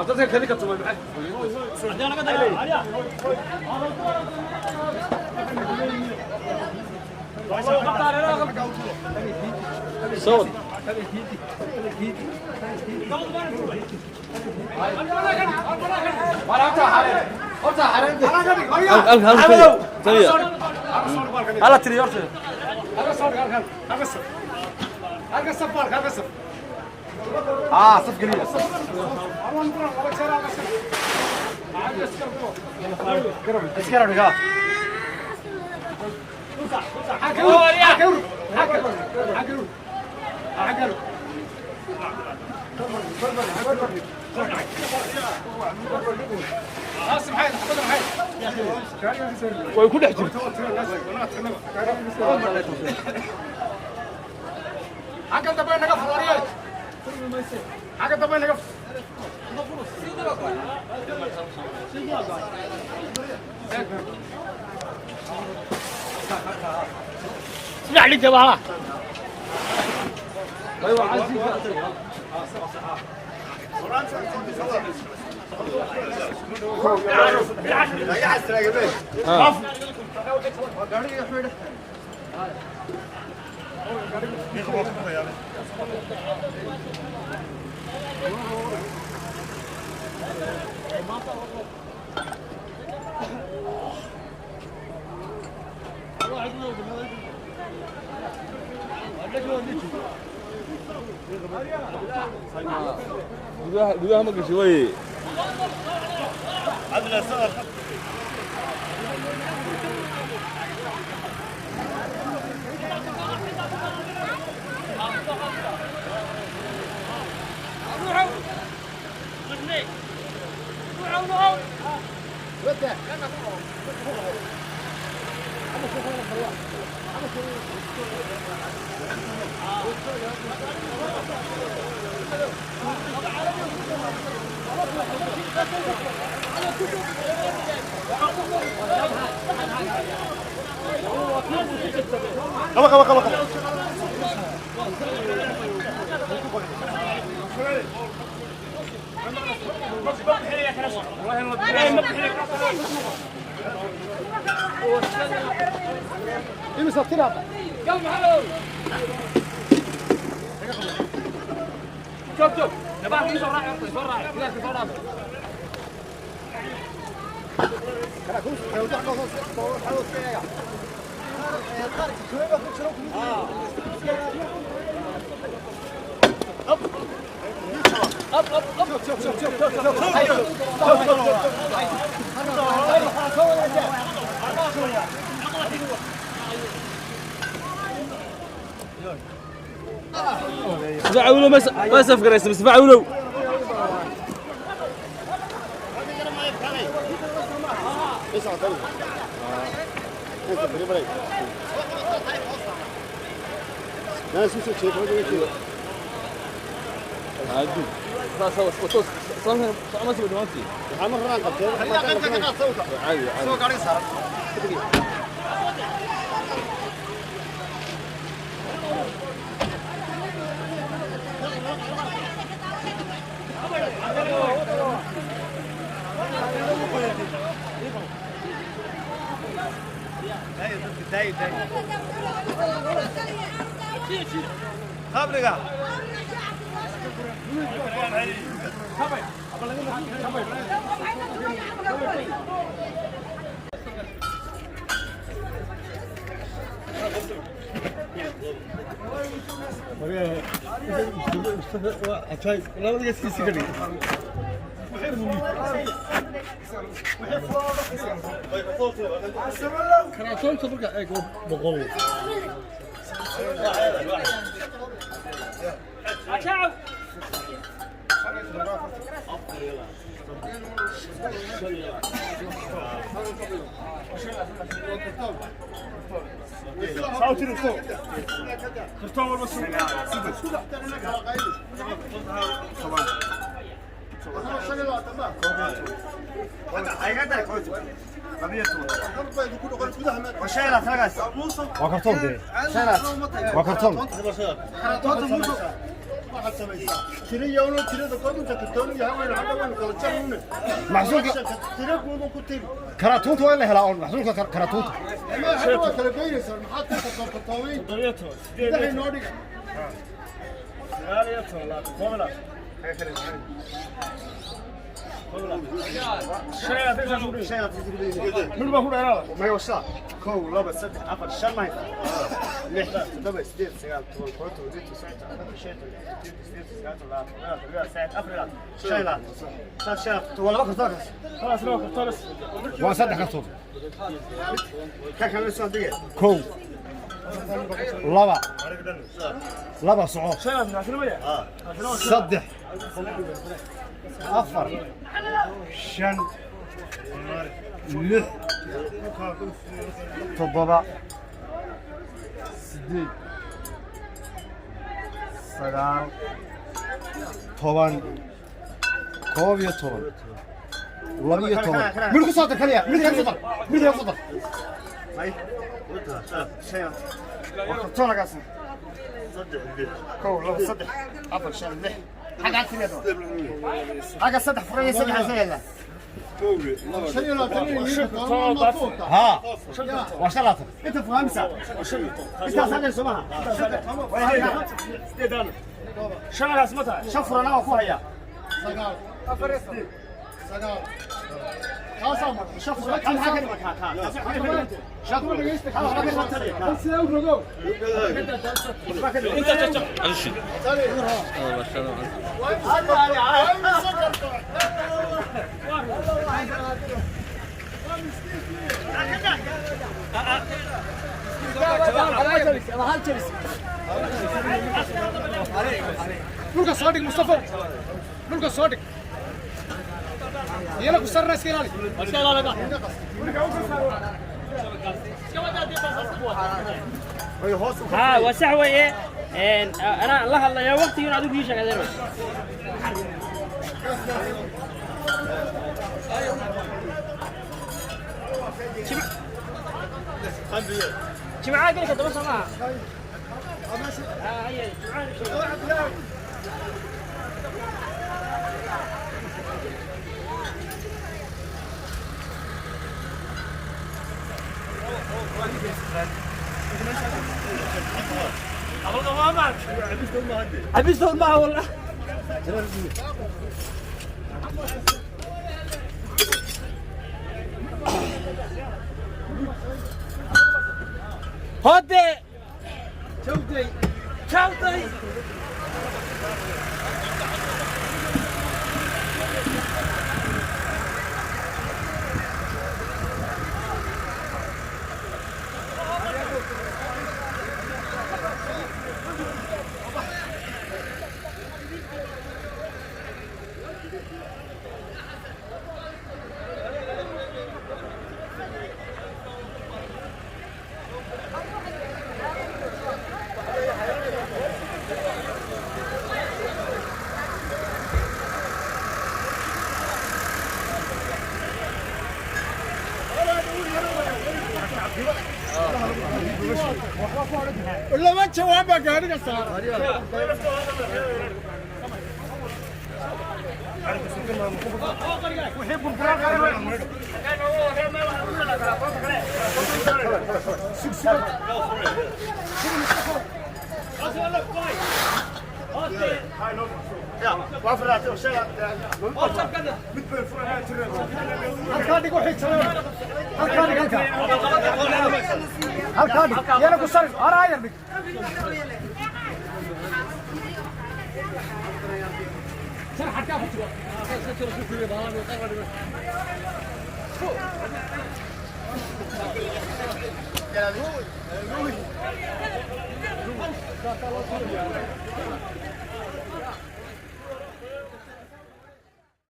Dadka kale ka tumay maxay? Sawad. Halka halka taliya. Hala tiriyo horta. Saf geliya. Iskara dhiga. Way ku dhex jirto. Xagga dambe naga furiyay. Xagga dambe naga. Gudaha gudaha ma gashay way. Qaba qaba qaba qaba. Imisa tiraada. Joog joog. Nabaha ii soo raaci, soo raaci. Ilaahay soo raaci. Ismaaciilow ma safgaraysa Ismaaciilow. Haadu. Saas saas saas saas ma dhamaantii. Caadi caadi. Karaatoonta marka eego boqol. Waa kartoon dee. Waa kartoon. Waxaad samaysaa tiriyowno tirada kor inta kartoon yahay waynu hadda waynu kala jarnune. Maxsuulka tiro guudu ku tiri. Karatuunta waa in la helaa oon maxsuulka karatuunta. Ama hadda waa kala goynaysaa, maxaad ka kartoon kartoomayn? 17, Sideed inoo dhiga. 19, 20, 21. Mid baa ku dheeraada. May wasaa 1, 2, 3, 4, 5, may 6, 7, 8, 9, 10, 11, 12, 13, 14, 15, 16, 17, 18, 19, 20, 25, 25 waa laba kartoon kaas. Khalaas, laba kartoon bas. Waa saddex kartoon. Ka kale soo dige. 1, 2, 2, soco. 25 maya. 3, 4, 5, 6, 7, 8, 9, 10, 11, 12. Mid ku soo dar kaliya, mid kale ku dar, mid kale ku dar. May 5 waa kartoonagaas. 1, 2, 3, 4, 5, 6. Xaggaa tiriyada xagga saddex furan iyo saddex aan yaalla. Haa, waa 25. Inta fuhamsa intaas hadda soo maha. Sideedan. Shanagaas ma tahay? Shan furana waa ku hayaa. Shan furan kan maxaa ka dhiman? Kaa shan furan waxba ka dhiman taliya kaa. Waxba ka dhiman. Inta jajab. Hadi, hadi, hadi. Dhulka soo dhig, Mustafa, dhulka soo dhig. Iyana ku sarna, iska ilaali. Iska ilaali. Haa, waa sax weeye. Anaa la hadlayaa waqtigiina adigu ii sheeg, adeero. Jimcaha gelka daba soo maaha. Haa, haye, jimcaha. Cabistood maaha wallah. Hode! Jawday! Jawday! Laba jawaan baa gaadhiga saaran. Halkaa dhig wixii jaban. Halkaa dhig, halkaa. Halkaa dhig. Yana ku sarin. Hara yar dhig.